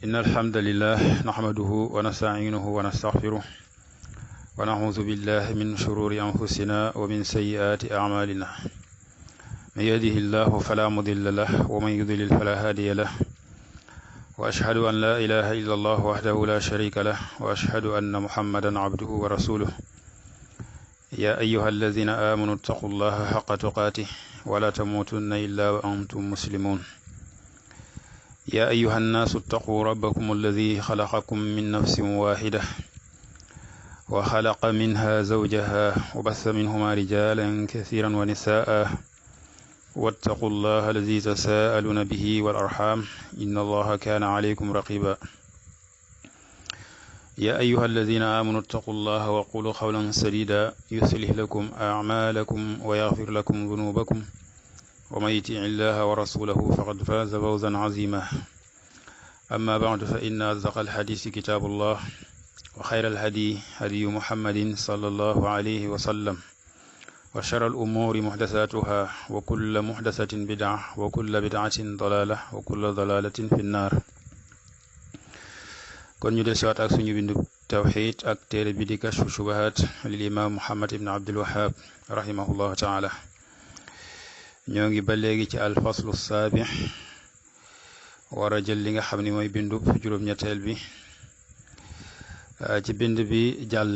إن الحمد لله نحمده ونستعينه ونستغفره ونعوذ بالله من شرور أنفسنا ومن سيئات أعمالنا من يهده الله فلا مضل له ومن يضلل فلا هادي له وأشهد أن لا إله إلا الله وحده لا شريك له وأشهد أن محمدا عبده ورسوله يا أيها الذين آمنوا اتقوا الله حق تقاته ولا تموتن إلا وأنتم مسلمون يا أيها الناس اتقوا ربكم الذي خلقكم من نفس واحدة وخلق منها زوجها وبث منهما رجالا كثيرا ونساء واتقوا الله الذي تساءلون به والأرحام إن الله كان عليكم رقيبا يا أيها الذين آمنوا اتقوا الله وقولوا قولا سديدا يصلح لكم أعمالكم ويغفر لكم ذنوبكم ومن يطع الله ورسوله فقد فاز فوزا عظيما أما بعد فإن أصدق الحديث كتاب الله وخير الهدي هدي محمد صلى الله عليه وسلم وشر الأمور محدثاتها وكل محدثة بدعة وكل بدعة ضلالة وكل ضلالة في النار kon ñu del siwaat ak suñu bindu tawhid ak téere bi di kashfu shubahat lil imam Muhammad ibn Abdul Wahhab rahimahullahu taala ñoo ngi ba léegi ci al faslu sabi war a jël li nga xam ni mooy bindu juróom-ñetteel bi ci bind bi jàll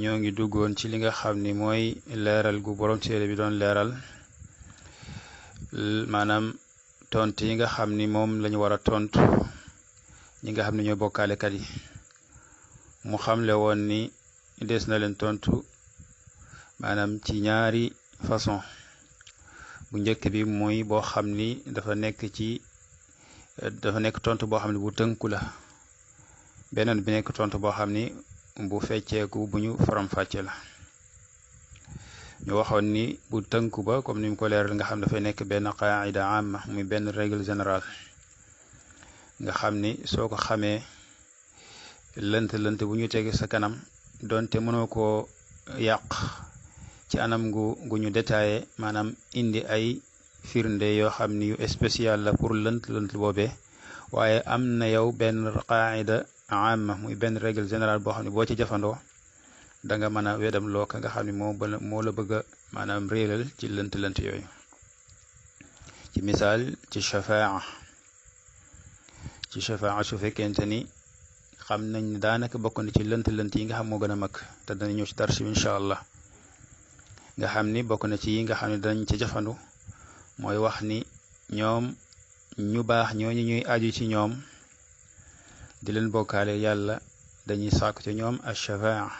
ñoo ngi duggoon ci li nga xam ni mooy leeral gu borom téere bi doon leeral maanaam tontu yi nga xam ni moom lañu war a tontu ñi nga xam ne ñooy bokkaalekat yi mu xamle woon ni des na leen tontu maanaam ci ñaari façon bu njëkk bi mooy boo xam ni dafa nekk tontu boo xam ne bu tënku la beneen bi nekk tontu boo xam ni bu fecceeku bu ñu faram-fàcce la ñu waxoon ni bu tënku ba comme ni mu ko leeral nga xam dafay nekk benn qaida amma muy benn règle générale nga xam ni soo ko xamee lënt bu ñu teg sa kanam donte mënoo koo yàq ci anam gu ñu détaillé maanaam indi ay firnde yoo xam ni yu spécial la pour lënt boobee waaye am na yow benn qaida amma muy benn règle générale boo xam ne boo ci jëfandoo da nga mën a wedam loo ka nga xam ne moo la bëgg a maanaam réelal ci lënt yooyu ci misaal ci shafaa su fekkente ni xam nañ ne daanaka bokk na ci lënt yi nga xam moo gën a mag te dana ñëw ci dars bi incha allah nga xam ni bokk na ci yi nga xam ne danañ ci jafandu mooy wax ni ñoom ñu baax ñooñu ñuy aju ci ñoom di leen bokkaale yàlla dañuy sàkku ci ñoom ash-shafaa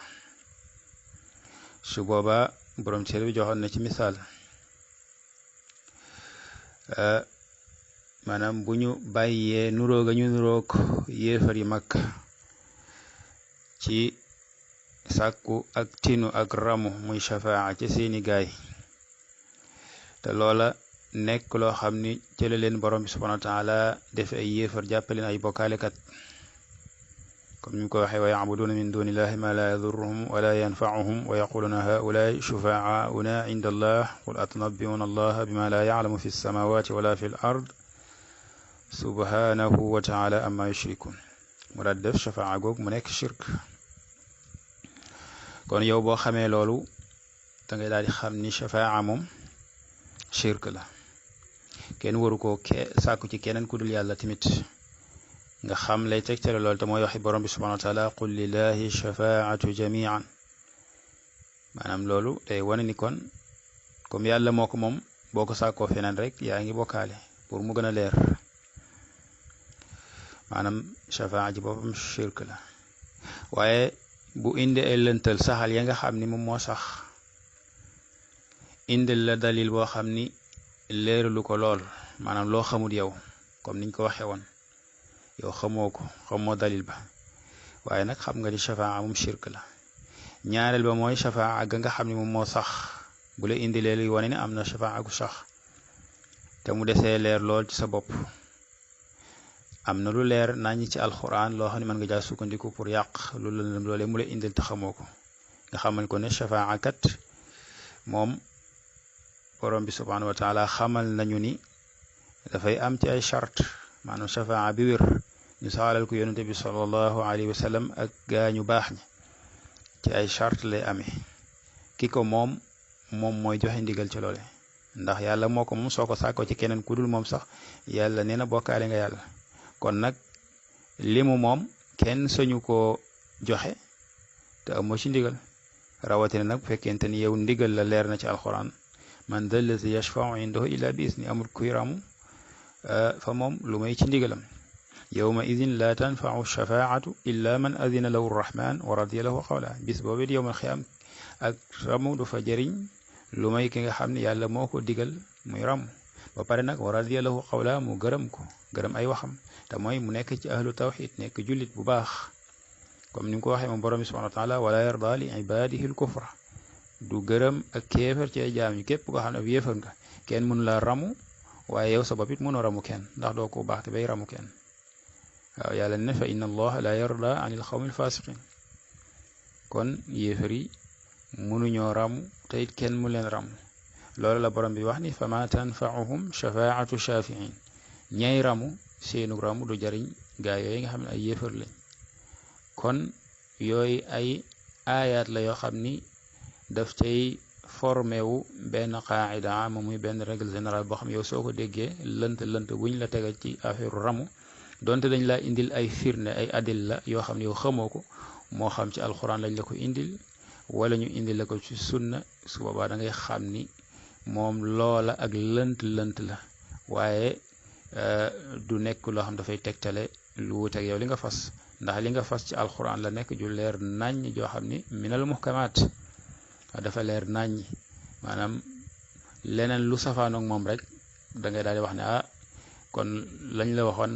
su boobaa borom téere bi joxoon na ci misaal maanaam bu ñu bàyyee nuróog ñu nuróog yéefar yi mag ci sàkku ak tinu ak ramu muy shafaa ci seeni gaay te loola nekk loo xam ni jële leen borom bi subhanahu wa taala def ay yéefar jàppaleen ay bokkaalekat comme ni mu ko waxee wa yacbuduuna min dunillahi ma la yadurruhum wala yanfauhum wa yaquluuna haulaai shufaauna inda allah qul atunabbiuuna allaha bima la yaclamu fi lsamawati wala fi l ard subhanahu wa taala amma yushrikun mu daal def shafaa goog mu nekk shirk kon yow boo xamee loolu da ngay daal di xam ni shafaa moom shirk la kenn waru koo sàkku ci keneen ku dul yàlla tamit nga xam lay tegtale loolu te mooy waxi borom bi subhanahu wa taala qul lillahi shafaatu jamian maanaam loolu day wane ni kon comme yàlla moo ko moom boo ko sàkkoo feneen rek yaa ngi bokkaale pour mu gën a leer maanaam shafaa ji boppam shirk la waaye bu indi ay lëntal saxal ya nga xam ni moom moo sax indil la dalil boo xam ni leeralu ko lool maanaam loo xamul yow comme niñ ko waxee woon yow xamoo dalil ba waaye nag xam nga ni shafaa moom shirk la ñaareel ba mooy shafaa ga nga xam ni moom moo sax bu la indilee luy wane ne am na shafaa gu sax te mu desee leer lool ci sa bopp am na lu leer nañ ci alquran loo xam ne mën nga jaa sukkandiku pour yàq loolee mu la indil te xamoo ko nga xamal ko ne shafaa kat moom borom bi subhanahu wa taala xamal nañu ni dafay am ci ay charte maanaam shafaa bi wér ñu saxalal ko yonente bi sallallahu alayhi wa sallam ak gaañu baax ñi ci ay charte lay amee ki ko moom mooy joxe ndigal ci loole ndax yàlla moo ko moom soo ko sàkkoo ci keneen ku dul moom sax yàlla nee na bokkaale nga yàlla kon nag li mu moom kenn sañu koo joxe te amoo ci ndigal rawatina nag bu fekkente ni yow ndigal la leer na ci alquran man dha allazi yashfau indahu illa bi isni amul kuy ramu fa moom lu may ci ndigalam yawma idin la tanfau shafaatu illa man adina lahu rrahman wa radiya lahu qawla bis boobu di yowmal xiyaam ak ramu du fa jëriñ lu may ki nga xam ne yàlla moo ko digal muy ramu ba pare nag wa radiya lahu qawla mu gërëm ko gërëm ay waxam te mooy mu nekk ci ahlu tawxid nekk jullit bu baax comme ni nga ko waxee moom borom bi subhanahu wa taala wala yarda li ibadihi l kufra du gërëm ak kéefar ci ay jaam ñi képp koo xam ne ab yéefar nga kenn mënu la ramu waaye yow sa bopp it mënoo ramu kenn ndax doo ko baax te bay ramu kenn waaw yàlla ne fa inna allaha la yarda anil xawmil fasiqin kon yéefar yi mënuñoo ramu te it kenn mu leen ramu loolu la borom bi wax ni fa ma tanfauhum shafaatu shafiin ñay ramu seenu ramu du jariñ gaa yooyu nga xam ne ay yéefar lañ kon yooyu ay aayaat la yoo xam ni daf cay formé wu benn qaida ama muy benn règle générale boo xam yow soo ko déggee lënt buñ la tegal ci affaire ramu donte dañ laa indil ay firnde ay adil la yoo xam ne yow xamoo ko moo xam ci alxuraan lañ la ko indil wala ñu indil la ko ci sunna su boobaa da ngay xam ni moom loola ak lënt la waaye du nekk loo xam dafay tegtale lu wuteeg yow li nga fas ndax li nga fas ci alxuraan la nekk ju leer naññ joo xam ni minal muhkamaat dafa leer naññ maanaam leneen lu safaanoog moom rek da ngay daal di wax ne kon lañ la waxoon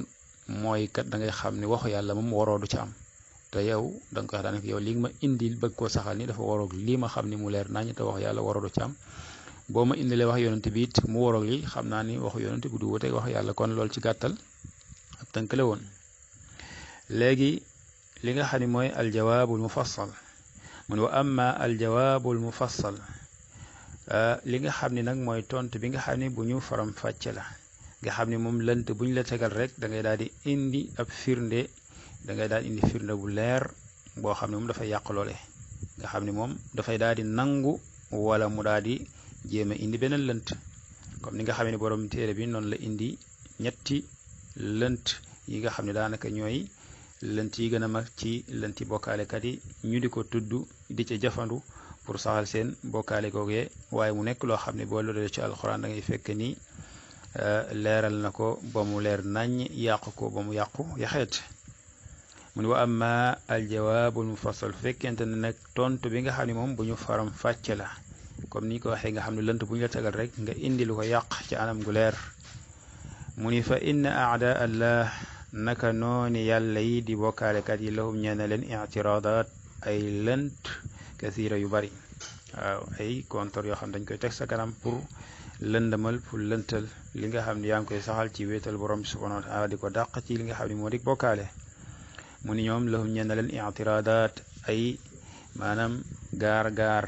mooy kat da ngay xam ni waxu yàlla moom waroo du ci am te yow da nga koy wax daanaka yow li ma indil bëgg koo saxal ni dafa waroog lii ma xam ni mu leer naññ te waxu yàlla waroo du ci am boo ma indilee wax yonent bi it mu waroog li xam naa ni waxu yonent bi du wuteeg wax yàlla kon loolu ci gàttal ab tënk la woon léegi li nga xam ne mooy aljawaabul mufassal mun wa amma aljawaabul mufassal li nga xam ne nag mooy tontu bi nga xam ne bu ñu faram fàcce la nga xam ne moom lënt bu ñu la tegal rek da ngay daal di indi ab firnde da ngay daal indi firnde bu leer boo xam ne moom dafay yàq loole nga xam ne moom dafay daal di nangu wala mu daal di jéem a indi beneen lënt comme ni nga xam ne borom téere bi noonu la indi ñetti lënt yi nga xam ne daanaka ñooy lënt yi gën a mag ci lënti bokkaalekat yi ñu di ko tudd di ca jafandu pour saxal seen bokkaale googee waaye mu nekk loo xam ne boo loolee ci alxuraan da ngay fekk ni leeral na ko ba mu leer naññ yàq ko ba mu yàqu yaxeet mu ne wa amma aljawaabul mufassal fekkente ne nag tontu bi nga xam ne moom bu ñu faram fàcce la comme ni ko waxee nga xam ne lënt bu ñu la tegal rek nga indi lu ko yàq ci anam gu leer mu ni fa inna aada allah naka nooni yàlla yi di bokkaalekat yi lahum ñeena leen ictiraadaat ay lënt kasiira yu bari waaw ay kontor yoo xam dañ koy teg sa kanam pour lëndamal pour lëntal li nga xam ne yaa ngi koy saxal ci wéetal borom bi subhanahu wa taala di ko dàq ci li nga xam ne moo di bokkaale mu ni ñoom lahum ñeena leen ictiraadaat ay maanaam gaar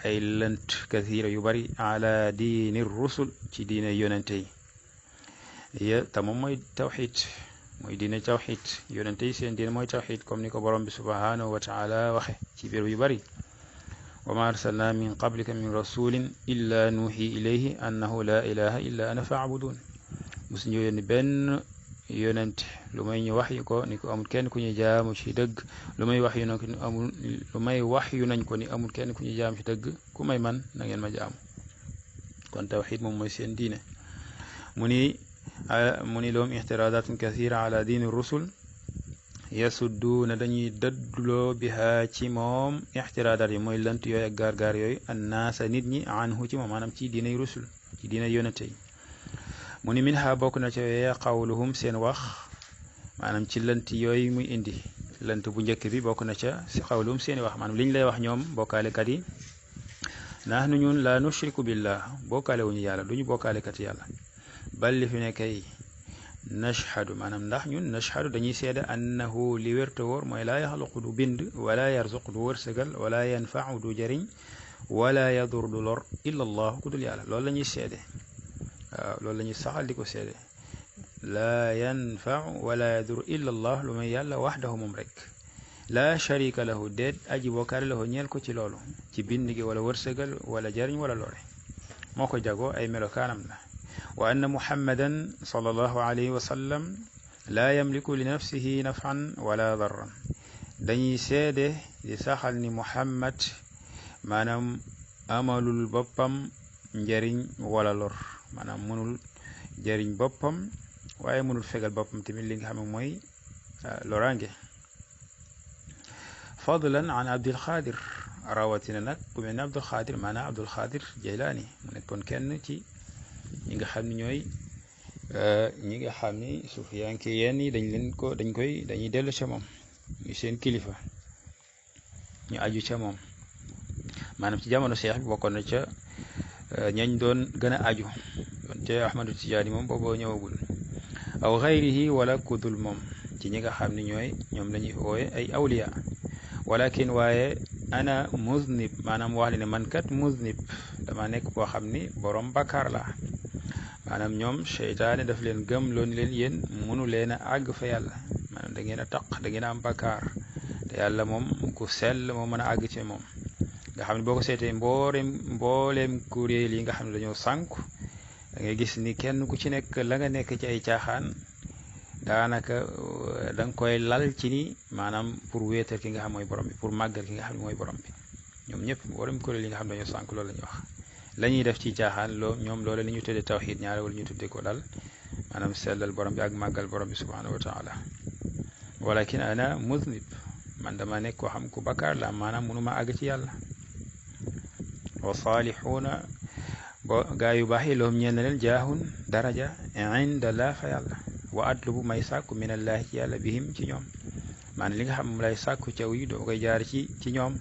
ay lënt kasiira yu bari ala diini rusul ci diine yonente yi te moom mooy tawxid mooy diine tawxid yonente yi seen diine mooy tawxid comme ni ko borom bi subhanahu wa taala waxe ci biir yu bari wa ma arsalna min qablika min rasulin illa nuuxi ilayhi annahu la ilaha illa ana faabudun musu ñu yónni benn yonente lu may ñu wax yu ko ni ko amul kenn ku ñu jaamu ci dëgg lu may wax yu nañ ko ni amul lu may wax yu nañ ko ni amul kenn ku ñu jaamu ci dëgg ku may man na ngeen ma jaamu kon tawxid moom mooy seen diine mu ni loom ixtiraadatun kathira ala diini rusul yasudduuna dañuy dëdduloo biha ci moom ixtiraadat yi mooy lënt yooyu ak gaar-gaar yooyu annaasa nit ñi anhu ci moom maanaam ci diinay rusul ci diinay yonente yi mu ni min ha bokk na ca yooye qawluhum seen wax maanaam ci lënt yooyu muy indi lënt bu njëkk bi bokk na ca si qawluhum seeni wax maanaam li ñu lay wax ñoom bokkaalekat yi nahnu ñun la nushriku billah bokkaale wuñu yàlla duñu bokkaalekat yàlla bal li fi ne kay nashhadu maanaam ndax ñun nashhadu dañuy seede annahu li wérte wóor mooy laa yaxluqu du bind wala yarzuq du wërsëgal wala yanfau du jëriñ wala yadur du lor illa allah ku dul yàlla loolu la ñuy seede waaw loolu la ñuy saxal di ko seede laa yanfau wala yadur illa allah lu may yàlla waxdahu moom rek laa sharika lahu déet aji bokkaale lahu ñeel ko ci loolu ci bind gi wala wërsëgal wala jariñ wala lore moo ko jagoo ay melokaanam la wa anna muhammadan sallallahu alayhi wa sallam laa yamliku li nafsihi nafan wala darran dañuy seede di saxal ni muhammad maanaam amalul boppam njariñ wala lor maanaam mënul jariñ boppam waaye mënul fegal boppam tamit li nga xam ne mooy loraange fadlan an abdul xaadir rawatina nag ku mel ne abdul xaadir maanaam abdul xaadir jaylaani mu nekkoon kenn ci ñi nga xam ne ñooy ñi nga xam ni sufiyanke yenn yi dañuy dellu ca moom ñu seen kilifa ñu aju ca moom maanaam ci jamono cheikh bi bokkoon na ca ñañ doon gën a aju doon te ahmadu tijaani moom boobu ñëwagul aw xayrihi wala kudul moom ci ñi nga xam ne ñoom lañuy wooye ay awliya walakin waaye ana muznib maanaam wax ne man kat muznib dama nekk koo xam ni borom bakkaar la maanaam ñoom seytaane daf leen gëm loon leen yéen mënu leen a àgg fa yàlla maanaam da ngeen a taq da ngeen a am bakkaar te yàlla moom ku sell moo mën a àgg ci moom nga xam ne boo ko seetee mbooleem kuréel yi nga xam ne dañoo sànku da ngay gis ni kenn ku ci nekk la nga nekk ci ay caaxaan daanaka da nga koy lal ci ni maanaam pour wéetal ki nga xam mooy borom bi pour màggal ki nga xam ne mooy borom bi ñoom ñëpp mbooleem kuréel yi nga xam ne dañoo sànku loolu la ñuy wax la ñuy def ci caaxaan ñoom loolu la ñu tuddee tawxiid ñaare wala ñu tuddee ko dal maanaam sellal borom bi ak màggal borom bi subhanahu wa taala walakin ana muznib man dama nekk koo xam ku bakkaar la maanaam mënuma àgg ci yàlla wa saalixuuna ba gaa yu baax yi loom ñeen na leen jaahun daraja inda laa fa yàlla wa atlubu may sàkku minallahi ci yàlla bihim ci ñoom maanaam li nga xam moom lay sàkku ci aw yi doo koy jaar ci ñoom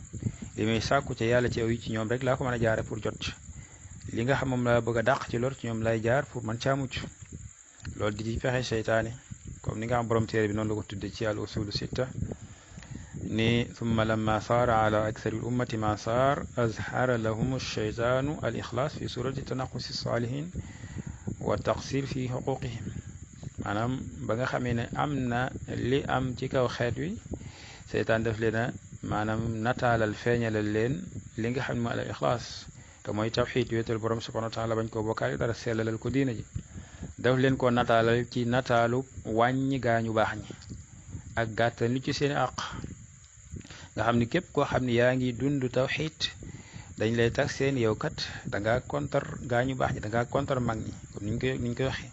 li may sàkku ca yàlla ci aw yi ci ñoom rek laa ko mën a jaare pour jot li nga xam moom laa bëgg a dàq ci lor ci ñoom lay jaar pour man caa mucc loolu di ci pexe seytaane comme ni nga xam borom téere bi noonu la ko tudde ci al usulu sitta ni thumma lamma saara ala akthari l ummati ma saar azhara lahum sheytaanu al ixlaas fi surati tanaqusi saalihin wa taqsir fi xuquqihim maanaam ba nga xamee ne am na li am ci kaw xeet wi seytaan def leen a maanaam nataalal feeñalal leen li nga xam ne mooy al ixlaas te mooy tawxiid wéetal borom subhanahu wa taala bañ koo bokkaale dara sellalal ko diina ji daf leen ko nataalal ci nataalu wàññi gaañu baax ñi ak gàttan lu ci seeni àq nga xam ni képp koo xam ne yaa ngi dund tawxiid dañ lay tax seen yow kat da ngaa kontar gaañu baax ñi da ngaa kontar mag ñi comme niñ koy waxee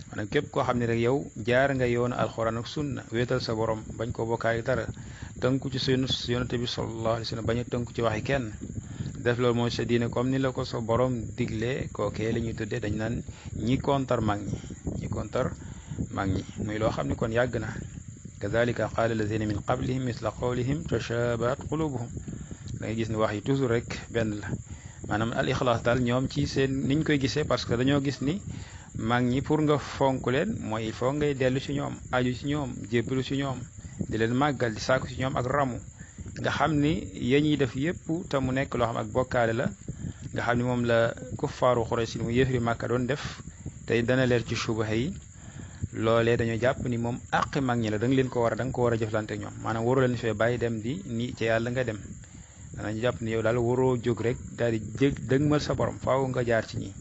maanaam képp koo xam ne rek yow jaar nga yoonu alxuraan ak sunna wéetal sa borom bañ koo bokkaale dara tënku ci sunu yonente bi sallallahu alayhi wa sallam bañ a tënku ci waxi kenn def loolu mooy sa diine comme ni la ko sa borom diglee kookee la ñuy tuddee dañ naan ñi kontar mag ñi muy loo xam ne kon yàgg na kadalika qaala alladina min qablihim misla qawlihim tashabahat qulubuhum da ngay gis ni wax yi toujours rek benn la maanaam al ixlaas daal ñoom ci seen niñ koy gisee parce que dañoo gis ni mag ñi pour nga fonk leen mooy il faut ngay dellu ci ñoom aju ci ñoom jébbalu ci ñoom di leen màggal di sàkku ci ñoom ak ramu nga xam ni ya ñuy def yépp te mu nekk loo xam ak bokkaale la nga xam ni moom la kuffaaru Quraysh mu yëfri Màkka doon def tey dana leer ci subaha yi loolee dañoo jàpp ni moom àqi mag ñi la da nga leen ko war a jëflante ak ñoom maanaam waru leen fee bàyyi dem di ni ci yàlla nga dem danañu jàpp ni yow daal waroo jóg rek daal di dëgmal sa borom faaw nga jaar ci ñi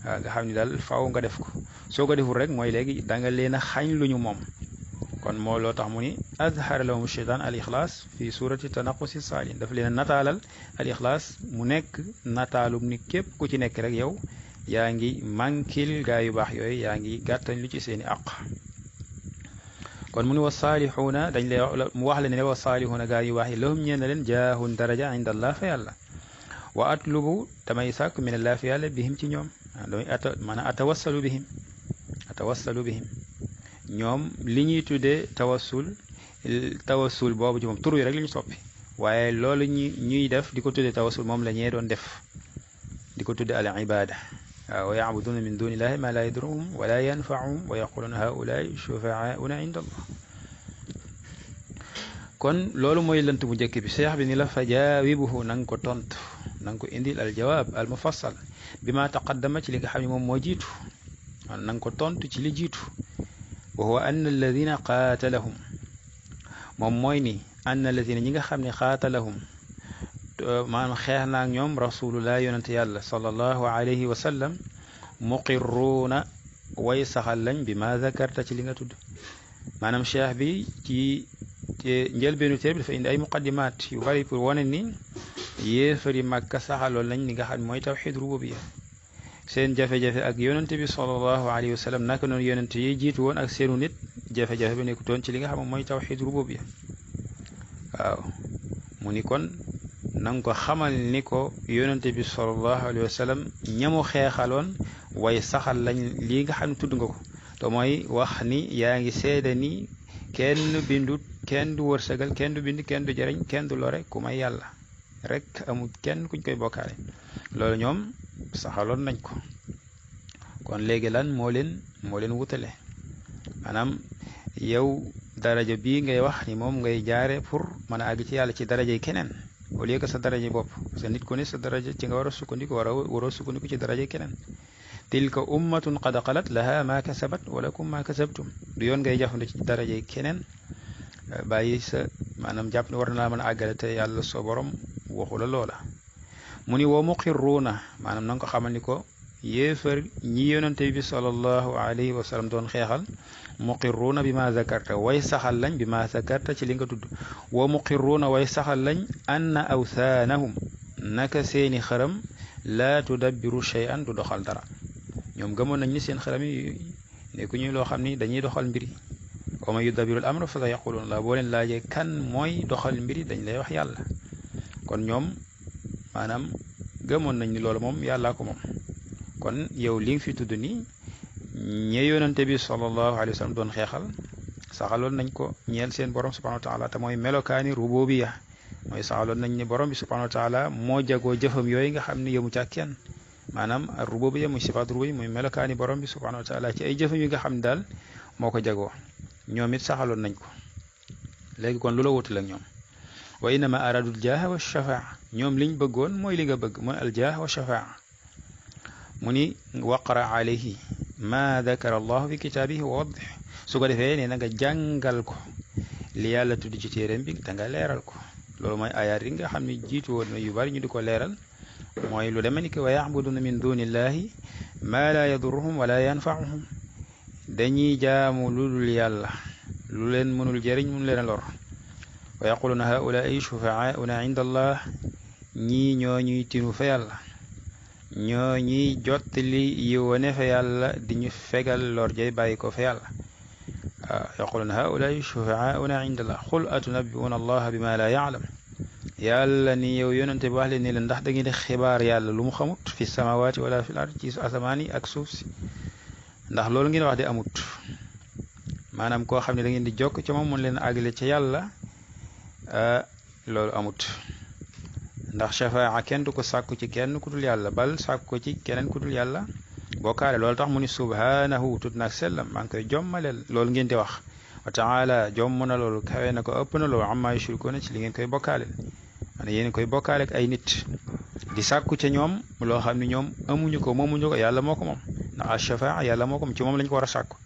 waaw nga xam ni daal faaw nga def ko soo ko deful rek mooy léegi da nga leen a xañ lu ñu moom kon moo loo tax mu ni azhara lahum sheytaan al ixlaas fi surati tanaqusi saalin dafa leen a nataalal al ixlaas mu nekk nataalum ni képp ku ci nekk rek yow yaa ngi mànkil gaa yu baax yooyu yaa ngi gàttañ lu ci seeni àq kon mu ni wa saalixuuna dañ lay mu wax la ne wa saalixuuna gaa yu baax yi lahum ñeen na leen jaahun daraja inda allah fa yàlla wa atlubu damay sàkku min allah fa yàlla bihim ci ñoom damay maanaam atawassalu bihim ñoom li ñuy tuddee tawassul boobu ci moom tur yi rek li ñu soppi waaye loolu ñuy def di ko tuddee tawassul moom la ñee doon def di ko tuddee al ibada waaw wa yacbuduuna min dunillahi ma la yadruhum wala yanfauhum wa yaquluuna haulaai shufaauna inda allah kon loolu mooy lënt bu njëkk bi seex bi ni la fa jaawibuhu na nga ko tontu na nga ko indil al jawaab al mufassal bi ma taqaddama ci li nga xam ne moom moo jiitu na nga ko tontu ci li jiitu wa huwa anna alladina qaatalahum moom mooy ni anna alladina ñi nga xam ne qaatalahum maanaam xeex naak ñoom rasulullah yonente yàlla sallallahu alayhi wa sallam muqirruuna way saxal lañ bi ma zakarta ci li nga tudd maanaam cheikh bi ci njëlbeenu téere bi dafa indi ay muqaddimaat yu bari pour wane ni yéefari Makka saxaloon lañ li nga xam ne mooy tawxid rububiyya seen jafe-jafe ak yonente bi sallallahu alayhi wa sallam naka noonu yonente yi jiitu woon ak seenu nit jafe-jafe bi nekkutoon ci li nga xam ne mooy tawxid rububiyya waaw mu ni kon nanga ko xamal ni ko yonente bi sallallahu alayhi wa sallam ñamu xeexaloon way saxal lañ lii nga xam ne tudd nga ko te mooy wax ni yaa ngi seede ni kenn bindut kenn du wërsëgal kenn du bind kenn du jariñ kenn du lore ku may yàlla rek amul kenn kuñ koy bokkaale loolu ñoom saxaloon nañ ko kon léegi lan moo leen wutale maanaam yow daraja bii ngay wax ni moom ngay jaare pour mën a àgg ci yàlla ci daraja yi keneen au lieu que sa daraja bopp parce que nit ku ne sa daraja ci nga war a sukkandiku waroo sukkandiku ci daraja yi keneen tilka ummatun qad xalat laha ma kasabat wa lakum ma kasabtum du yoon ngay jafandi ci daraja yi keneen bàyyi sa maanaam jàpp ne war na laa mën a àggale te yàlla soo borom waxu la loola mu ni wa muqirruuna maanaam na nga ko xamal ni ko yéefar ñi yonante bi sallallahu alayhi wa sallam doon xeexal muqirruuna bi ma zakarta way saxal lañ bi ma zakarta ci li nga tudd wa muqirruuna way saxal lañ anna awthaanahum naka seeni xaram laa tudabbiru shay'an du doxal dara ñoom gëmoon nañ ni seen xaram yi nekku ñuy loo xam ni dañuy doxal mbiri wa man yudabbiru al amra fa sa yaquluuna la boo leen laajee kan mooy doxal mbiri dañ lay wax yàlla kon ñoom maanaam gëmoon nañ ni loolu moom yàllaa ko moom kon yow li nga fi tudd ni ñe yonante bi sallallahu alayhi wa sallam doon xeexal saxaloon nañ ko ñeel seen borom subhanahu wa taala te mooy melokaani rububiyya mooy saxaloon nañ ni borom bi subhanahu wa taala moo jagoo jëfam yooyu nga xam ne yëmu ca kenn maanaam rububiyya muy sifaat rububiyya muy melokaani borom bi subhanahu wa taala ci ay jëfam yi nga xam ne daal moo ko jagoo ñoom it saxaloon nañ ko léegi kon lu la wutal ak ñoom wa innama aradu aljaaha wa shafaa ñoom liñ bëggoon mooy li nga bëgg mooy aljaah wa shafaa mu ni waqra alayhi ma dakara allahu fi kitaabihi wa waddih su ko defee nee na nga jàngal ko li yàlla tudd ci téeréem bi da nga leeral ko loolu mooy ayaat yi nga xam ne jiitu woon na yu bari ñu di ko leeral mooy lu deme ni ki wa ya'buduna min dunillahi ma la yadurruhum wala yanfa'uhum dañuy jaamu lu dul yàlla lu leen mënul jëriñ mënul leen lor wa yaquluna haulaai shufa'auna inda allah ñii ñoo ñuy tinu fa yàlla ñoo ñuy jottali yiwane fa yàlla di ñu fegal lor jay bàyyi ko fa yàlla waaw yaquluna haulaai shufa'auna inda allah qul atunabbi'una allaha bima la ya'lam yàlla ni yow yonente bi wax leen ni leen ndax da ngeen di xibaar yàlla lu mu xamut fi samawati wala fil ard ci asamaan yi ak suuf si ndax loolu ngeen wax de amut maanaam koo xam ne da ngeen di jokk ca moom mun leen àggale ca yàlla loolu amut ndax shafaa kenn du ko sàkku ci kenn ku dul yàlla bal sàkku ko ci keneen ku dul yàlla bokkaale loolu tax mu ni subhanahu tut naag sellam maa ngi koy jommaleel loolu ngeen di wax wa taala jomm na loolu kawe na ko ëpp na loolu amma yushrikuuna ci li ngeen koy bokkaaleel man yéen koy bokkaale ak ay nit di sàkku ca ñoom loo xam ne ñoom amuñu ko moomuñu ko yàlla moo ko moom ndax ashafaa yàlla moo ko moom ci moom lañ ko war a sàkku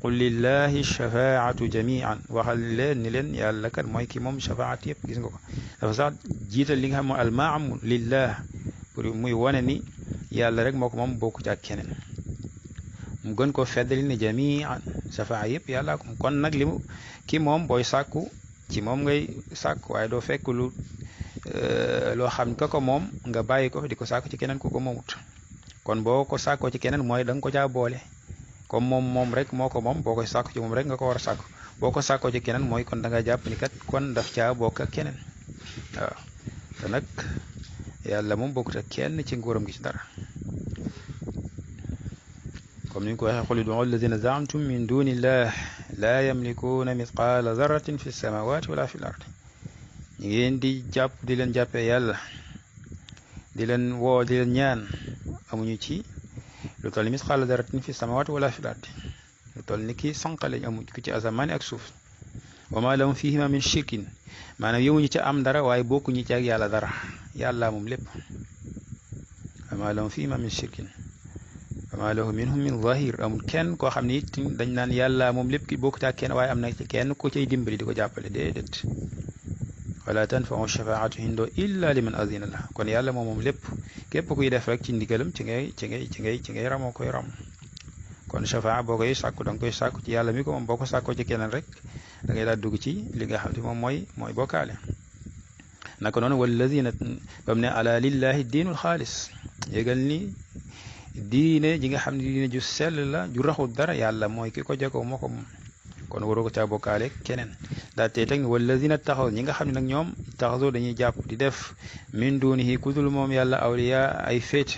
qul lillahi shafaatu jamian waxal leen ni leen yàlla kat mooy ki moom shafaat yëpp gis nga ko dafa sax jiital li nga xam mooy almaamu lillah pour muy wane ni yàlla rek moo ko moom bokku ci ak keneen mu gën koo feddali ne jamian shafaa yëpp yàlla ko kon nag li mu ki moom booy sàkku ci moom ngay sàkku waaye doo fekk lu loo xam ka ko moom nga bàyyi ko di ko sàkku ci keneen ku ko moomut kon boo ko sàkkoo ci keneen mooy da nga ko caa boole comme moom rek moo ko moom boo koy sàkku ci moom rek nga ko war a sàkku boo ko sàkkoo ci keneen mooy kon da nga jàpp ni kat kon daf caa bokk ak keneen waaw te nag yàlla moom bokkut ak kenn ci nguuram gi ci dara comme ni ñu ko waxee qul ud'u alladina za'amtum min dunillah la yamlikuuna mithqala zarratin fi samawati wala fi l ard ñu ngeen di jàpp di leen jàppee yàlla di leen woo di leen ñaan amuñu ci lu toll ni misqaala daratin fi samawati wala fi lardi lu toll ni ki sànq lañ amuñ ko ci asamaani ak suuf wa ma lahum fihima min shirkin maanaam yëmuñu ci am dara waaye bokkuñu ci ak yàlla dara yàlla moom lépp wa ma lahum fihima min shirkin fama lahu minhum min zahir amul kenn koo xam ne it dañ naan yàlla moom lépp ki bokkut ak kenn waaye am na ci kenn ko cay dimbali di ko jàppale déedéet wala tanfau shafaatu indoo illa liman azina la kon yàlla moom lépp képp kuy def rek ci ndigalam ci ngay ramoo koy ram kon shafaa boo koy sàkku da nga koy sàkku ci yàlla mi ko moom boo ko sàkkoo ci keneen rek da ngay daal dugg ci li nga xam ne moom mooy bokkaale naka noonu walladina bam ne ala lillahi diinul xaalis yégal ni diine ji nga xam ne diine ju sell la ju raxul dara yàlla mooy ki ko jagoo moo ko moom kon waroo ko caa bokkaale keneen daa tey teg walladina taxaw ñi nga xam ne nag ñoom taxaso dañuy jàpp di def min dunihi kudul moom yàlla awliya ay féete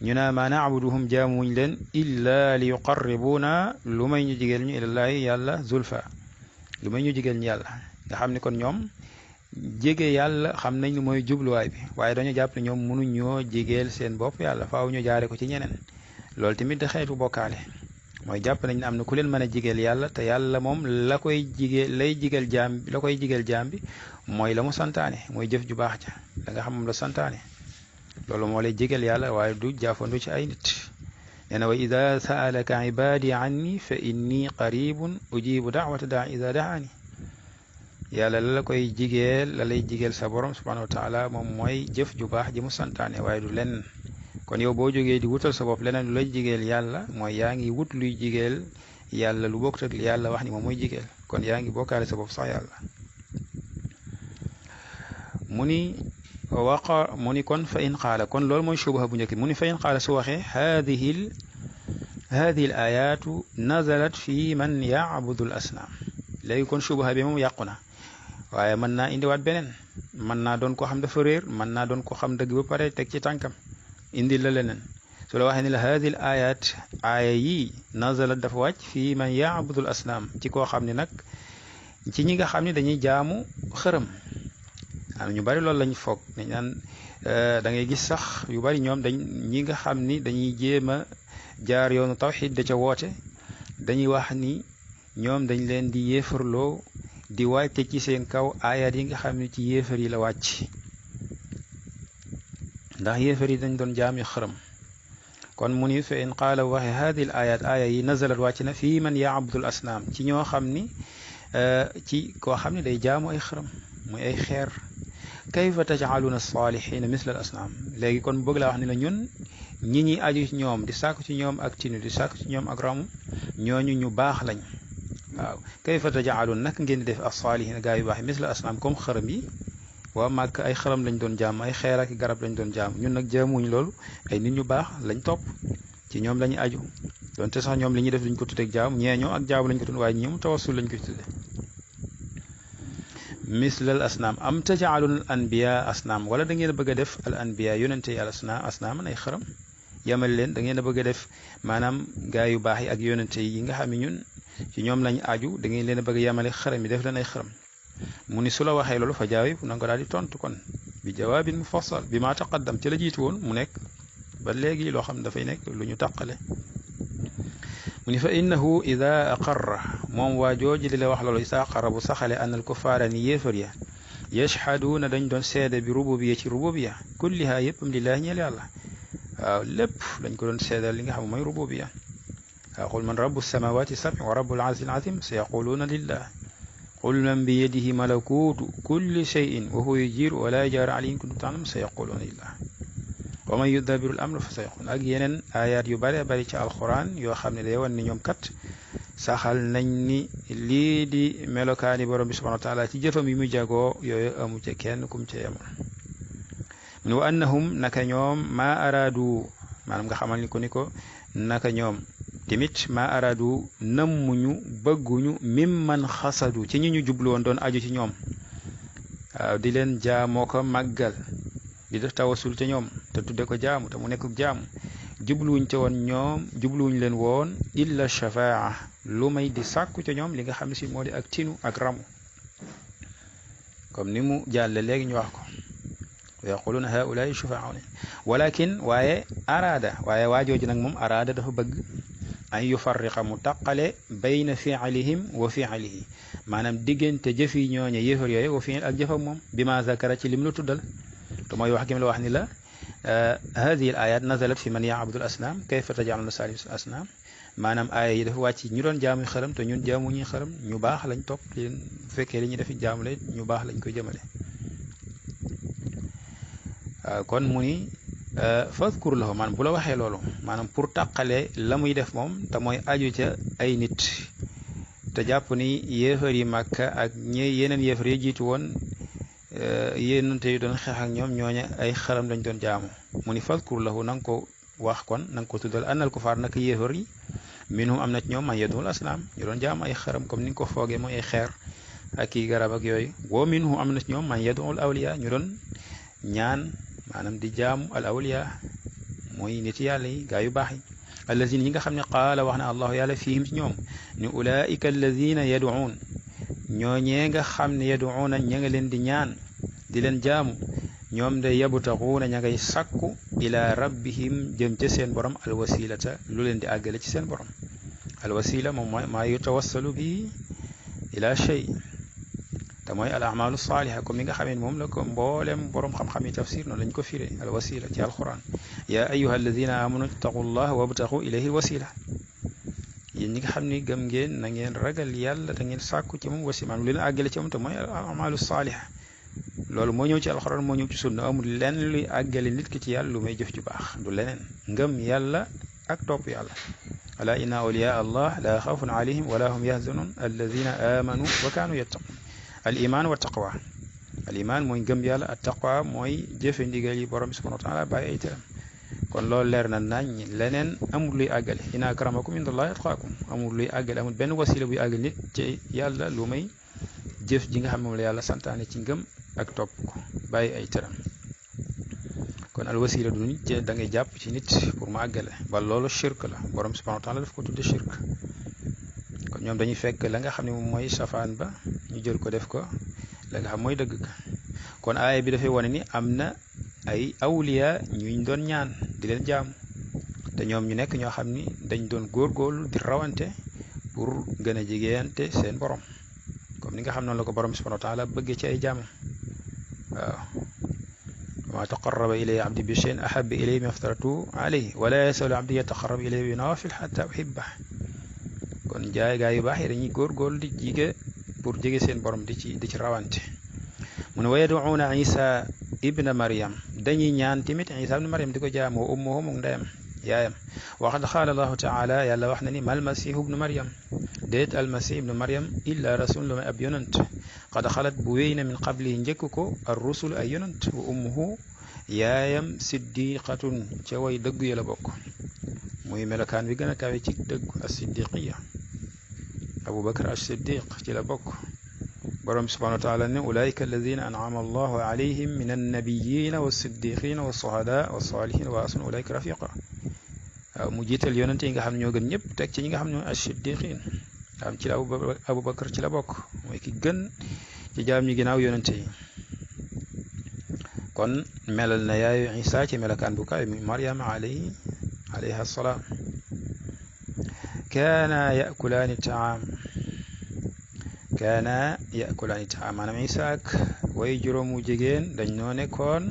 ñu naa ma naabuduhum jaamuñ leen illa li yuqarribuna lu may ñu jigéel ñu ilallaahi yàlla zulfa lu may ñu jigéel ñu yàlla nga xam ne kon ñoom jege yàlla xam nañ mooy jubluwaay bi waaye dañu jàpp ne ñoom mënuñoo jigéel seen bopp yàlla faaw ñu jaare ko ci ñeneen loolu tamit da xeetu bokkaale mooy jàpp nañ ne am na ku leen mën a jigéel yàlla te yàlla moom la koy jigéel jaam bi mooy la mu santaane mooy jëf ju baax ja da nga xam moom la santaane loolu moo lay jigéel yàlla waaye du jaafandu ci ay nit nee na wa ida saalaka ibadi anni fa inni qaribun ujibu daawata daa ida daani yàlla la koy jigéel la lay jigéel sa borom subhanahu wa taala moom mooy jëf ju baax ji mu santaane waaye du lenn kon yow boo jógee di wutal sa bopp leneen lu lay jigéel yàlla mooy yaa ngi wut luy jigéel yàlla lu bokk ak yàlla wax ni moom mooy jigéel kon yaa ngi bokkaale sa bopp sax yàlla mu ni kon fa in qaala kon loolu mooy subaha bu njëkk mu ni fa in qaala su waxee hadihi al ayatu nazalat fi man yaabudu al asnaam léegi kon subaha bi moom yàqu na waaye mën naa indiwaat beneen mën naa doon koo xam dafa réer mën naa doon koo xam dëgg ba pare teg ci tànkam indi la leneen su la waxee ni la hadihi al ayat aaya yi nazalat dafa wàcc fii man yaabudu al asnaam ci koo xam ne nag ci ñi nga xam ne dañuy jaamu xërëm am ñu bari loolu lañ foog dañ naan da ngay gis sax yu bari ñoom ñi nga xam ni dañuy jéem a jaar yoonu tawxid da ca woote dañuy wax ni ñoom dañ leen di yéefarloo di wàcce ci seen kaw ayat yi nga xam ne ci yéefar yi la wàcc ndax yéefar yi dañ doon jaami xërëm kon mu ni fa in qaala waxe hadihi al ayat aaya yi nazalat wàcc na fii man yaabudul asnaam ci ñoo xam ni ci koo xam ne day jaamu ay xërëm muy ay xeer kayfa tajcaluuna alsalihina misla al asnaam léegi kon bëgg laa wax ni la ñun ñi ñi aju ci ñoom di sàkku ci ñoom ak tinu di sàkku ci ñoom ak ramu ñooñu ñu baax lañ waaw kayfa tajcaluun nag ngeen di def alsalihina gaa yu baax yi misla al asnaam comme xërëm yi waa màkk ay xërëm lañ doon jaam ay xeer ak garab lañ doon jaam ñun nag jaamuñ loolu ay nit ñu baax lañ topp ci ñoom lañu aju donte sax ñoom li ñuy def duñ ko tuddee jaam ñeeñoo ak jaamu lañ ko tudd waaye ñoom tawassul lañ koy tuddee mislal asnaam am tajaalun al anbiya asnaam wala da ngeen a bëgg a def al anbiya yonente yi al asnaaman ay xërëm yamal leen da ngeen a bëgg a def maanaam gaa yu baax yi ak yonente yi nga xam ne ñun ci ñoom lañ aju da ngeen leen a bëgg a yamale xërëm yi def leen ay xërëm mu ni su la waxee loolu fa jaawib na nga ko daal di tontu kon bi jawaabin mufassal bi maa taqaddam ci la jiitu woon mu nekk ba léegi loo xam ne dafay nekk lu ñu taqale mu ni fa innahu ida aqarra moom waa jooji li la wax loolu isa aqarra bu saxale an al kufaara ni yéefar ya yashhaduuna dañ doon seede bi rububiya ci rububiya kulliha yëppam lillaahi ñeel yàlla waaw lépp dañ ko doon seedal li nga xam mooy rububiya waaw qul man rabbu samawati sab'i wa rabbul arshil azim sa yaquluuna lillah qul man bi yadihi malakuutu kulli shay'in wa huwa yujiiru wa laa yujaaru alayhi in kuntum ta'lamuun sa yaquluuna lillah wa man yudabbiru al amra fa sayaquluun ak yeneen ayaat yu bare bari ci alquran yoo xam ne day wan ni ñoom kat saxal nañ ni lii di melokaani borom bi subhanahu wa taala ci jëfam yi mu jagoo yooyu amu ca kenn kum ca yemal mu ne wa annahum naka ñoom maa araadu maanaam nga xamal ni ko naka ñoom tamit maa araadu nammuñu bëgguñu mimman xasadu ci ñi ñu jublu woon doon aju ci ñoom waaw di leen jaamoo ko màggal di def tawasul ca ñoom te tudde ko jaamu te mu nekk jaamu jubluwuñ ca woon ñoom jubluwuñ leen woon illa shafaa lu may di sàkku ca ñoom li nga xam ne si moo di ak tinu ak ramu comme ni mu jàlle léegi ñu wax ko wa yaquluna haulaai shufaauna walakin waaye waajooji nag moom araada dafa bëgg an yufarriqa mu taqale bayna fi'lihim wa fi'lihi maanaam diggante jëfi ñooñe yéefar yooyu wa fi'l ak jëfam moom bi ma zakara ci lim la tuddal te mooy wax gi la wax ni la هذه الآيات نزلت في من يعبد الأصنام كيف تجعلون صالحين الأصنام maanaam aaya yi dafa wàcc ñu doon jaamu xërëm te ñun jaamu ñuy xërëm ñu baax lañ topp leen bu fekkee li ñuy def jaamu la ñu baax lañ koy jëmale kon mu ni fadkur lahu maanaam bu la waxee loolu maanaam pour tàqale la muy def moom te mooy aju ca ay nit te jàpp ni yéefar yi Màkka ak yeneen yéefar yi jiitu woon yéenante yi doon xeex ak ñoom ñooña ay xërëm lañ doon jaamu mu ni fadkur lahu na nga ko wax kon na nga ko tuddal annal kufaar naka yéefar yi minhum am na ci ñoom man yadul asnaam ñu doon jaam ay xaram comme ni nga ko foogee mooy ay xeer ak i garab ak yooyu wa minhum am na ci ñoom man yadul awliya ñu doon ñaan maanaam di jaamu al awliya mooy nit yàlla yi gaa yu baax yi allazina ñi nga xam ne qaala wax na allahu yàlla fihim ci ñoom ni ulaika allazina yaduun ñooñee nga xam ne yaduuna ña nga leen di ñaan di leen jaamu ñoom de yabtaxuuna ña ngay sàkku ila rabbihim jëm ca seen borom alwasilata lu leen di àggale ci seen borom alwasila moom mooy maa yutawassalu bi ila shay te mooy al amalu saaliha comme ni nga xamee moom la ko mboolem borom xam-xam yi tafsir noonu lañ ko firé alwasila ci alquran ya ayuha alladina amanu ittaqullah wabtaxu ilayhi alwasila yéen ñi nga xam ni gëm ngeen na ngeen ragal yàlla te ngeen sàkku ci moom wasila maanaam lu leen àggale ci moom te mooy al amalu saaliha loolu moo ñëw ci alxuraan moo ñëw ci sunna amul lenn luy àggale nit ki ci yàlla lu may jëf ju baax du leneen ngëm yàlla ak topp yàlla ala inna awliya allah la xawfun alayhim wala hum yahzanun alladina amanu wa kaanu yattaqun al iman wa taqwa al iman mooy ngëm yàlla ak taqwa mooy jëfe ndigal yi borom bi subhanahu wa taala bàyyi ay tëram kon loolu leer na nañ leneen amul luy àggale inna akramakum indallahi atqaakum amul luy àggale amul benn wasila buy àggale nit ci yàlla lu may jëf ji nga xam moom la yàlla santaane ci ngëm ak topp ko bàyyi ay tëram kon al wasila du nit da ngay jàpp ci nit pour mu àggale ba loolu shirk la borom subhanahu wa taala daf ko tudde shirk kon ñoom dañuy fekk la nga xam ne moom mooy safaan ba ñu jël ko def ko la nga xam mooy dëgg ka kon aaya bi dafay wane ni am na ay awliya ñuñ doon ñaan di leen jaam te ñoom ñu nekk ñoo xam ni dañ doon góorgóorlu di rawante pour gën a jigéente seen borom comme ni nga xam noonu la ko borom subhanahu wa taala bëggee ci ay jaamam waaw ma taqarraba ilayya abdi bi shay'in ahabba ilayya mimma aftaratu alayhi wala yasalu abdi yataqarrab ilayya bi nawafil hatta uhibbah kon jaay gaa yu baax yi dañuy góorgóorlu di jige pour jege seen borom di ci rawante mu ne wa yaduuna isa ibna maryam dañuy ñaan tamit isa ibna maryam di ko jaam wa ummuhu mu ndeyam yaayam waxad qaala allahu taala yàlla wax na ni mal masihu ibnu maryam déet almasih ibnu maryam illa rasul lu may ab yonant qad xalat bu wéy na min qablihi njëkk ko ar rusul ay yonant wa ummuhu yaayam siddiqatun ca way dëgg ya la bokk muy melokaan bi gën a kawe ci dëgg as siddiqiya abu bakar as siddiq ci la bokk borom subhanahu wa taala ne ulaika alladina an'ama allahu alayhim min annabiyina wa siddiqina wa suhada wa salihin wa asuna ulaika rafiqa waaw mu jiital yonante yi nga xam ne ñoo gën ñëpp teg ci ñi nga xam ne as siddiqin am ci la abu bakar ci la bokk mooy ki gën ci jaam ñi ginnaaw yonante yi kon melal na yaayu isa ci melakaan bu kaay mi maryam alayha salaam kaana yakulaani taam maanaam isa ak way juróomu jigéen dañ noo nekkoon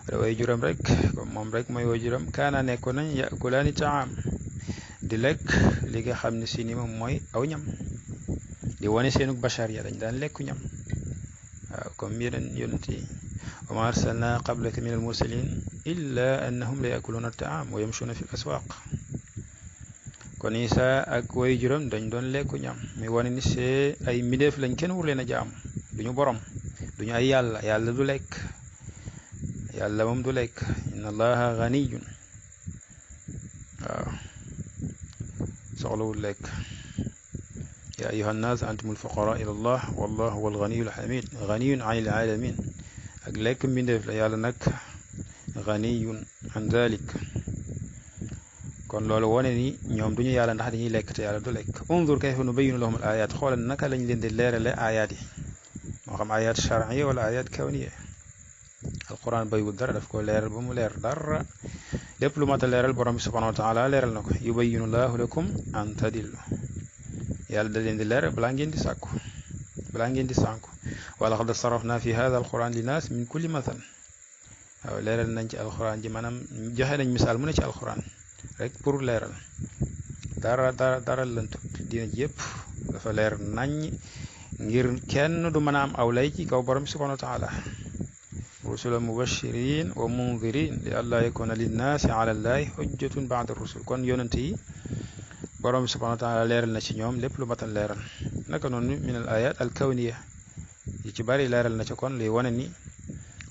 wala way juróom rek comme moom rek mooy way juróom kaana nekkoon nañ yakulaani taam di lekk li nga xam ne si ni moom mooy aw ñam di wane seenu bachar ya dañ daan lekku ñam waaw comme yeneen yonent yi wa ma arsalna qablaka min al mursalin illa annahum la yakuluna taam wa yamshuna fi l aswaq kon isa ak way juróom dañ doon lekku ñam mi wane ni see ay mbindeef lañ kenn wur leen a jaam duñu borom duñu ay yàlla du lekk yàlla moom du lekk inna allaha ganiyun waaw soxlawul lekk ya ayuha nnaas antum alfuqara ila allah wallahu huwa alganiyu alhamid ganiyun an ilalamin ak lekk mbindeef la yàlla nag ganiyun an dalik kon loolu wone ni ñoom duñu yàlla ndax dañuy lekk te yàlla du lekk undur kayfa nubayinu lahum al ayat xoolal naka lañ leen di leerale ayat yi moo xam ayat shar'iyya wala ayat kawniyya alquran baywul dara daf ko leeral ba mu leer dara lépp lu mat a leeral borom bi subhanahu wa taala leeral na ko yubayinu llahu lakum an tadillu yàlla da leen di leeral balaa ngeen di sàkku balaa ngeen di sànku wa laqad sarafna fi hadha alquran linnaas min kulli mathal waaw leeral nañ ci alxuraan ji maanaam joxe nañ misaal mu ne ci alxuraan rek pour leeral dara lëntut diina ji yëpp dafa leer nañ ngir kenn du mën a am aw lay ci kaw borom bi subhanahu wa taala rusulan mubashirin wa mundirin li allaa yakuna linnaasi ala llahi hujjatun ba'da rusul kon yonent yi borom bi subhanahu wa taala leeral na ci ñoom lépp lu matan leeral naka noonu min al ayat al kawniya yi ci bari leeral na ci kon liy wane ni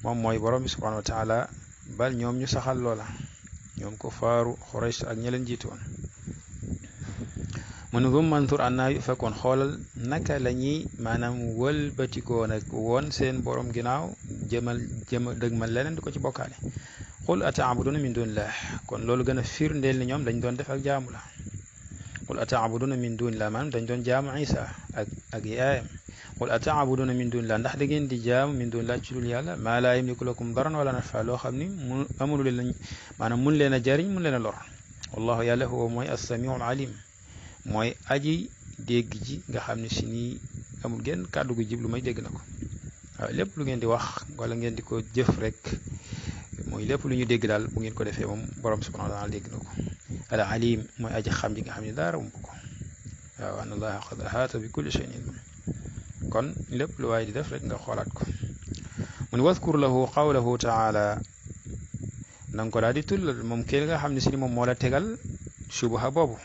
moom mooy borom bi subhanahu wa taala bal ñoom ñu saxal loola ñoom ko faaru Xuraysh ak ña leen jiitu woon mu ne bu mantur annaa yu fekkoon xoolal naka la ñuy maanaam wëlbatikoo nag woon seen borom ginnaaw dëgmal leneen di ko ci bokkaale qul ataabuduna min dunillah kon loolu gën a firndeel ni ñoom dañ doon def ak jaamu la qul ataabuduna min dunillah maanaam dañ doon jaamu Isa ak yaayam qul ataabuduna min dunillah ndax da ngeen di jaamu min dunillah ci dul yàlla maa laa yamliku lakum daran wala nafa loo xam ni amulu leen maanaam mun leen a jariñ mun leen a lor wallahu yàlla huwa mooy as-samiul alim mooy aji dégg ji nga xam ne si nii amul genn kàddu gu jib lu may dégg na ko waaw lépp lu ngeen di wax wala ngeen di ko jëf rek mooy lépp lu ñu dégg daal bu ngeen ko defee moom borom subhanahu wa taala dégg na ko al alim mooy aji xam ji nga xam ne dara ump ko waaw an allaha qad ahaata bi kulli shay'in ilman kon lépp lu waay di def rek nga xoolaat ko mu ne wadkur lahu qawlahu taala na nga ko daal di tullal moom kii nga xam ne si ni moom moo la tegal subaha boobu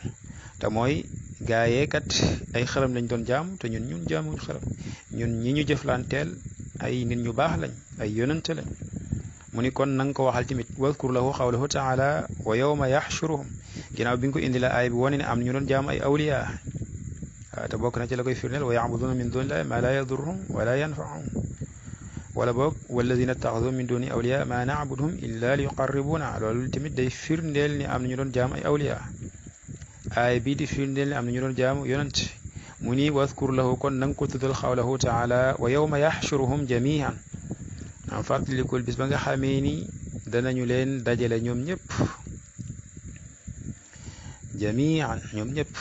te mooy gaayee kat ay xaram lañ doon jaam te ñun jaamuñ xaram ñun ñi ñu jëflanteel ay nit ñu baax lañ ay yonante lañ mu ni kon na nga ko waxal tamit wadkur lahu qawlahu taala wa yawma yaxshuruhum ginnaaw bi nga ko indi la aay bi wane ne am ñu doon jaam ay awliya waaw te bokk na ci la koy firndeel wa yacbuduna min dunillahi ma la yadurruhum wala yanfa'uhum wala boog walladina taxadu min duni awliya ma nacbuduhum illa li yuqarribuna loolu tamit day firndeel ni am na ñu doon jaam ay awliya aay bii di firndeel ni am na ñu doon jaamu yonent mu ni wadkur lahu kon na nga ko tuddal qawlahu taala wa yawma yaxshuruhum jamian am fàttalikul bis ba nga xamee ni danañu leen dajale ñoom ñëpp jamian ñoom ñëpp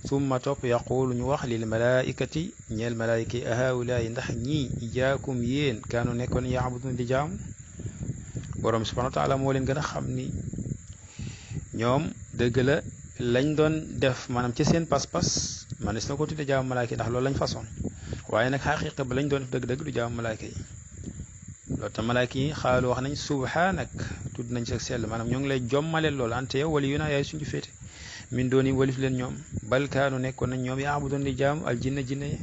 summa topp yaqulu ñu wax lil malaikati ñeel malaayika yi ahaulaay ndax ñii ijaakum yéen kaanu nekkoon yaabudun di jaamu borom subhanahu wa taala moo leen gën a xam ni ñoom dëgg la lañ doon def maanaam ci seen pas-pas man is na ko tudde jaamu malaayka yi ndax loolu lañ façon waaye nag xaqiqa ba lañ doon def dëgg-dëgg du jaamu malaayka yi loolu te malaayka yi xaalu wax nañ subhaanak tudd nañ sa sell maanaam ñoo ngi lay jommaleel loolu ante yow wali yu naa yaay suñu féete min doon yi walif leen ñoom bal kaanu nekkoon nañ ñoom yaabudoon di jaamu al jinne yi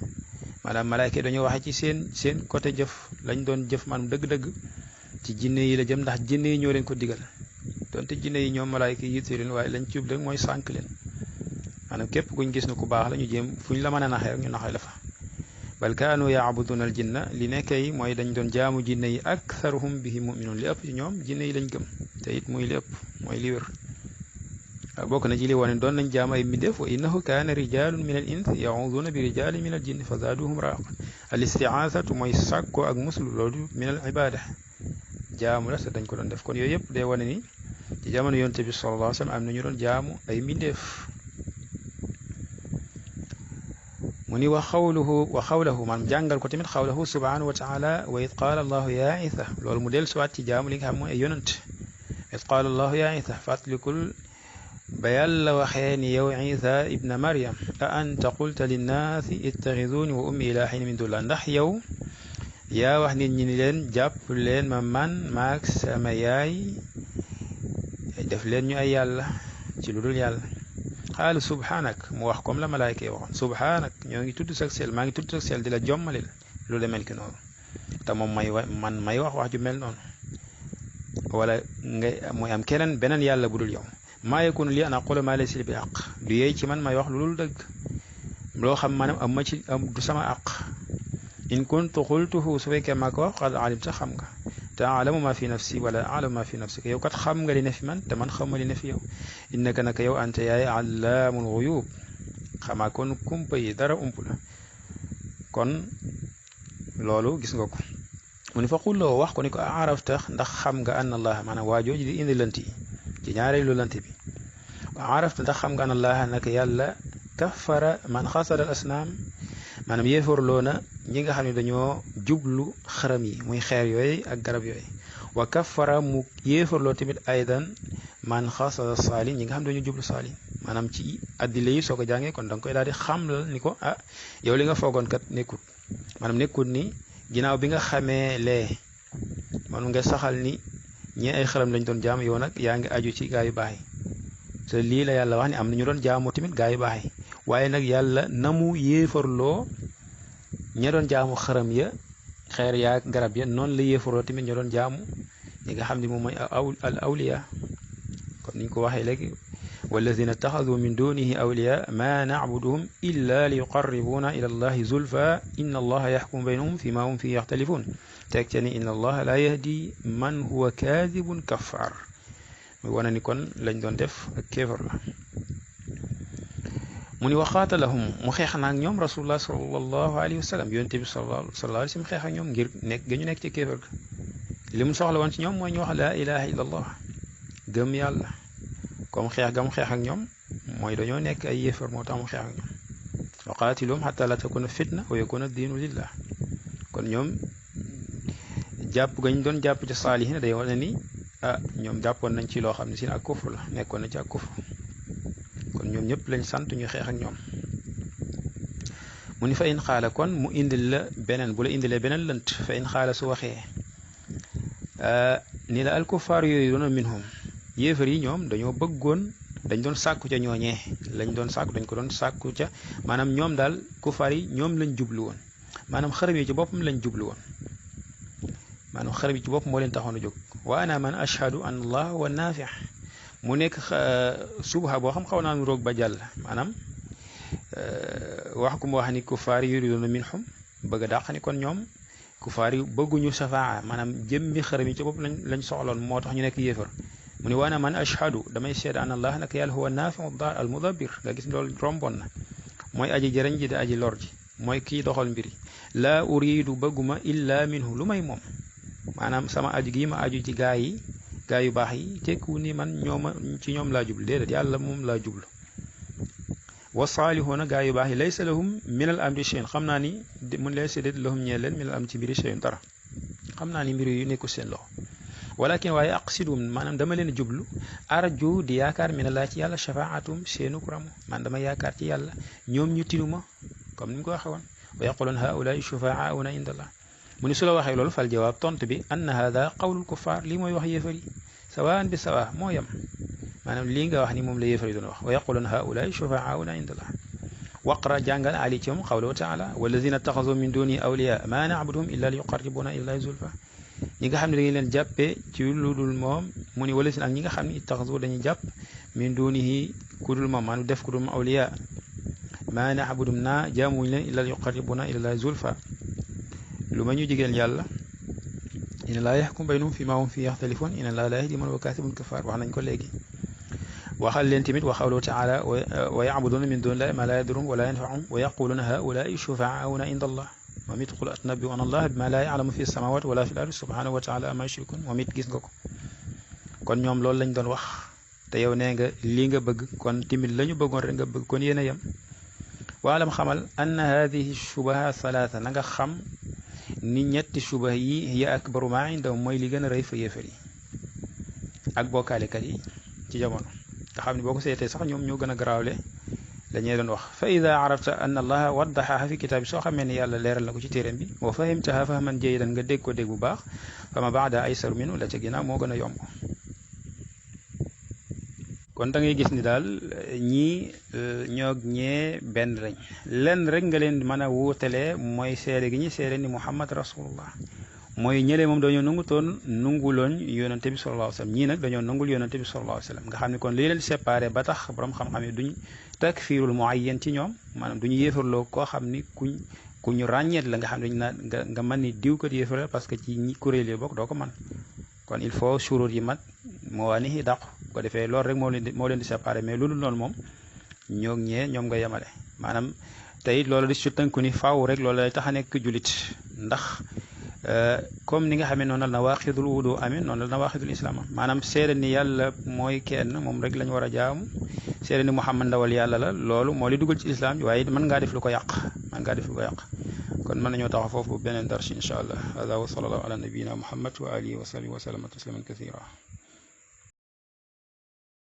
maanaam malaayka yi dañoo waxe ci seen côté jëf lañ doon jëf maanaam dëgg-dëgg ci jinne yi la jëm ndax jinne yi ñoo leen ko digal donte jinne yi ñoom malaayka yi yitte leen waaye lañ ci rek mooy sànk leen maanaam képp kuñ gis ne ku baax la ñu jéem fuñ la mën a naxee rek ñu naxee la fa bal kaanu yaabuduna al jinna li nekke yi mooy dañ doon jaamu jinne yi aktharuhum bihi muminuun li ëpp ci ñoom jinne yi lañ gëm te it muy li ëpp mooy li wér bokk na ci li wane doon nañ jaam ay mbindeef wa innahu kaana rijalun min al ins yauduna bi rijalin min al jinni fa zaaduhum raaq al istiaasatu mooy sàkko ak muslu loolu min al ibada jaamu la te dañ ko doon def kon yooyu yëpp day wane ni ci jamono yonte bi sallallahu alayhi wa sallam am na ñu doon jaamu ay mbindeef mu ni wa xawlahu maanaam jàngal ko tamit xawlahu subhanahu wa taala wa id qaala allahu ya isa loolu mu del suwaat ci jaamu li nga xam mooy ay yonant id qaala allahu ya isa fàttalikul ba yàlla waxee ni yow isa ibna maryam a anta qulta linnaasi ittaxiduuni wa ummi ilaahayni min dunillah ndax yow yaa wax nit ñi ni leen jàpp leen ma man maag sama yaay def leen ñu ay yàlla ci lu dul yàlla xaalu subhanak mu wax comme la malaayka yi waxoon subhanak ñoo ngi tudd sag sel maa ngi tudd sag sel di la jommalil lu demel ki noonu te moom may wax ju mel noonu wala ngay mooy am keneen beneen yàlla bu dul yow maa yakunu li an aqula maa laysa li bi àq du yeey ci man may wax lu dul dëgg loo xam maanaam am ma ci am du sama àq in kuntu qultuhu su fekkee maa ko wax qad alimta xam nga taalamu ma fi nafsi wala alamu ma fi nafsika yow kat xam nga li ne fi man te man xamuma li ne fi yow innaka naka yow anta yaay allaamul xuyub xamaa kon kumpa yi dara ump la kon loolu gis nga ko mu ne fa xulloo wax ko ni ko arafta ndax xam nga anna allah maanaam waajooji di indi lant yi ci ñaareelu lant bi arafta ndax xam nga anna allah naka yàlla kafara man xasara al asnaam maanaam yéefarloo na ñi nga xam ne dañoo jublu xaram yi muy xeer yooyu ak garab yooyu wa kaffara mu yéefarloo tamit aydan man xasada saalin ñi nga xam dañu jublu saalin maanaam ci addile yi soo ko jàngee kon da nga koy daal di xamlal ni ko ah yow li nga foogoon kat nekkut maanaam nekkut ni ginnaaw bi nga xamee lee man nga saxal ni ñee ay xaram lañ doon jaam yow nag yaa ngi aju ci gaa yu baax yi te lii la yàlla wax ni am na ñu doon jaamu tamit gaa yu baax yi waaye nag yàlla na mu yéefarloo ña doon jaamu xaram ya xeer yaa garab ya noonu la yéefarloo tamit ña doon jaamu ñi nga xam ne moom mooy al awliya kon niñ ko waxee léegi walladina taxadu min dunihi awliya ma nacbuduhum illa li yuqarribuna ila allahi zulfa inna allaha yaxkumu baynahum fi ma hum fi yaxtalifun teg ca ni inna allaha la yahdi man huwa kaadibun kaffar muy wane ni kon lañ doon def ak kéefar la mu ni waxaatalahum mu xeex naak ñoom rasulullah sallallahu alayhi wa sallam yonente bi sallallahu alayhi wa sallam xeex ak ñoom ngir nekk ga ñu nekk ci kéefar ga li mu soxla woon ci ñoom mooy ñu wax laa ilaha illa allah gëm yàlla comme xeex ga mu xeex ak ñoom mooy dañoo nekk ay yéefar moo tax mu xeex ak ñoom wa qaatiluhum xata la takuna fitna wa yakuna diinu lillah kon ñoom jàpp ga ñu doon jàpp ci saalihin day wane ni ah ñoom jàppoon nañ ci loo xam ne si ak kufr la nekkoon na ci ak kufr kon ñoom ñëpp lañ sant ñu xeex ak ñoom mu ni fa in xaala kon mu indil la beneen bu la indilee beneen lënt fa in xaala su waxee ni la alkufaar yooyu doona minhum yéefar yi ñoom dañoo bëggoon dañ doon sàkku ca ñooñee lañ doon sàkku dañ ko doon sàkku ca maanaam ñoom daal kufaar yi ñoom lañ jublu woon maanaam xërëm yi ci boppam lañ jublu woon maanaam xërëm yi ci bopp moo leen taxoon a jóg wa ana man ashhadu an allah wa naafi mu nekk subha boo xam xaw naa nu roog ba jàll maanaam wax ku mu wax ni kufaar yi yuriduuna minhum bëgg a dàq ni kon ñoom kufaar yi bëgguñu safaa maanaam jëmmi xërëm yi ci bopp lañ soxloon moo tax ñu nekk yéefar mu ni waana man ashhadu damay seede an allah nag yàlla huwa naafiu al mudabbir nga gis loolu romboon na mooy aji jëriñ ji di aji lor ji mooy kii doxal mbiri laa uridu bëgguma illa minhu lu may moom maanaam sama aju gi ma aju ci gaa yu baax yi tekku ni man ci ñoom laa jublu déedéet yàlla moom laa jublu wa saalihuuna gaa yu baax yi laysa lahum min al amri shay'un xam naa ni mun laysa déet lahum ñeel leen min al am ci mbiri shay'un dara xam naa ni mbiri yu nekkul seen loxo walakin waaye aqsidum maanaam dama leen jublu arju di yaakaar min Allah ci yàlla shafaatum seenu kuramu man dama yaakaar ci yàlla ñoom ñu tinuma comme ni mu ko waxee woon wa yaqulun haulaai shufaauna inda allah mu ni su la waxee loolu fal jawaab tontu bi anna hada qawlul kuffar lii mooy wax yéefar yi sawaan bi sawa moo yem maanaam lii nga wax ni moom la yéefar yi doon wax wa yaqulun haulaai shufaauna inda allah waqra jàngal ali ci moom qawluhu taala walladina taxasu min duni awliya ma nacbuduhum illa li yuqarribuna ila zulfa ñi nga xam ne dañuy leen jàppee ci lu dul moom mu ni wala sin ak ñi nga xam ne taxasu dañuy jàpp min dunihi ku dul moom maanaam def ku dul moom awliya ma nacbudum naa jaamuñ leen illa li yuqarribuna ila zulfa lu ma ñu jigéen yàlla inna laa yaxkum baynahum fi ma hum fi yaxtalifuun inna laa laa yahdi man huwa kaasibun kafaar wax nañ ko léegi waxal leen tamit wa qawluhu taala wa yacbuduuna min dunillahi ma laa yaduruhum wa laa yanfahum wa yaquluuna haulaai shufaauna inda allah moom it qul atunabbi'uuna allaha bima laa ya'lamu fi samawati wala fi l ardi subhanahu wa taala amma yushrikun moom it gis nga ko kon ñoom loolu lañ doon wax te yow nee nga lii nga bëgg kon timit la ñu bëggoon rek nga bëgg kon yéen a yem waalam xamal anna hadihi shubaha salaasa na nga xam ni ñetti shubaha yi hiya akbaru ma indahum mooy li gën a rëy fa yéefar yi ak bokkaalekat yi ci jamono nga xam ne boo ko seetee sax ñoom ñoo gën a garaawle la ñuy doon wax fa ida arafta anna allaha waddaxaha fi kitaabi soo xamee ne yàlla leeral na ko ci téeréem bi wa fahimtaha fahman jayidan nga dégg ko dégg bu baax fa ma baada aysaru minu la ca ginnaaw moo gën a yomb kon da ngay gis ni daal ñii ñoog ñee benn lañ lenn rek nga leen mën a wuutalee mooy seede gi ñuy seede ni muhammad rasulullah mooy ñëlee moom dañoo nanguloon yonante bi sallallahu alayhi wa sallam ñii nag dañoo nangul yonante bi sallallahu alayhi wa sallam nga xam ne kon lii leen séparé ba tax borom xam-xam yi duñ takfiirul muayyan ci ñoom maanaam duñu yéefarloo koo xam ni ku ñu ràññeet la nga xam ne dañu naan nga mën ni diw kat yéefar la parce que ci ñi kuréel yi bokk doo ko mën kon il faut shurut yi mat moo waa ni dàqu bu ko defee loolu rek moo leen di séparé mais loolu noonu moom ñoog ñee ñoom nga yemale maanaam tey loolu di su tënku ni faaw rek loolu lay tax a nekk julit ndax comme ni nga xamee noonu la nawaqidul wudu amee noonu la nawaqidul islam am maanaam seede ni yàlla mooy kenn moom rek la ñu war a jaamu seede ni muhammad ndawal yàlla la loolu moo li dugal ci islam waaye mën ngaa def lu ko yàq kon mën nañoo taxaw foofu beneen dars incha allah hada wa sallallahu ala nabiyina muhammad wa alihi wa sahbihi wa sallama tasliman kathira